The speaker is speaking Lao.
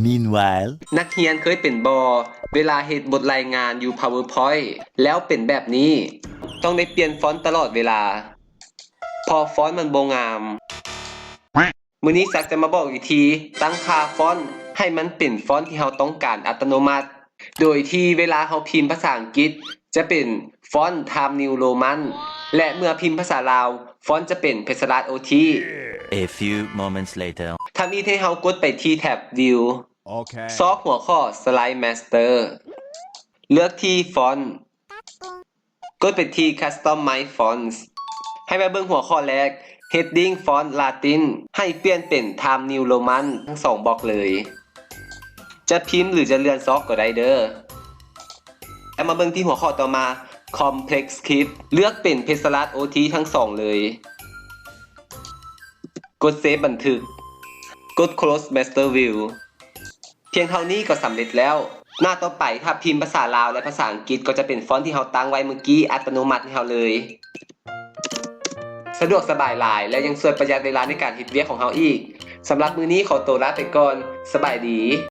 Meanwhile. ນັກຮຽນເຄີຍເປັນບໍ່ ເວລາເຮັດບົດລາຍງານຢູ່ PowerPoint ແລ້ວເປັນແບບນີ້ ຕ້ອງໄດ້ປ່ຽນຟອນຕະຫຼອດເວລາ ເພາະຟອນມັນບໍ່ງາມ. ມື້ນີ້ສັກຈະມາບອກວິທີຕັ້ງຄ່າຟອນໃຫ້ມັນເປັນຟອນທີ່ເຮົາຕ້ອງການອັດຕະໂນມັດ ໂດຍທີ່ເວລາເຮົາພິມພາສາອັງກິດຈະເປັນຟອນ Times New Roman ແລະ ເມື່ອພິມພາສາລາວ ຟອນຈະເປັນ Pixellage OT. A few moments later. ທຳອິດໃຫ້ເຮົາກົດໄປທີ່ແທັບ View ຊອກຫົວຂໍ້ Slide Master ເລືອກທີ່ Font ກົດໄປທີ່ Customize Fonts ໃຫ້ມາເບິ່ງຫົວຂໍ້ແລກ Heading Font Latin ໃຫ້ປ່ຽນເປັນ Times New Roman ທັງສອງບລັອກເລີຍ. ຈະພິມ ຫຼື ຈະເລື່ອນຊອກກໍໄດ້ເດີ້. ແລ້ວມາເບິ່ງທີ່ຫົວຂໍ້ຕໍ່ມາ Complex Script ເລືອກເປັນ Pixellage OT ທັງສອງເລີຍ. ກົດ Save ບັນທຶກ. ກົດ Close Master View. ພຽງເທົ່ານີ້ກໍສຳເລັດແລ້ວ. ໜ້າຕໍ່ໄປ ຖ້າພິມພາສາລາວ ແລະ ພາສາອັງກິດ ກໍຈະເປັນຟອນທີ່ເຮົາຕັ້ງໄວ້ເມື່ອກີ້ອັດຕະໂນມັດໃຫ້ເຮົາເລີຍ. ສະດວກສະບາຍຫຼາຍ ແລະ ຍັງຊ່ວຍປະຢັດເວລາໃນການເຮັດວຽກຂອງເຮົາອີກ. ສຳລັບມື້ນີ້ຂໍໂຕລາໄປກ່ອນ. ສະບາຍດີ.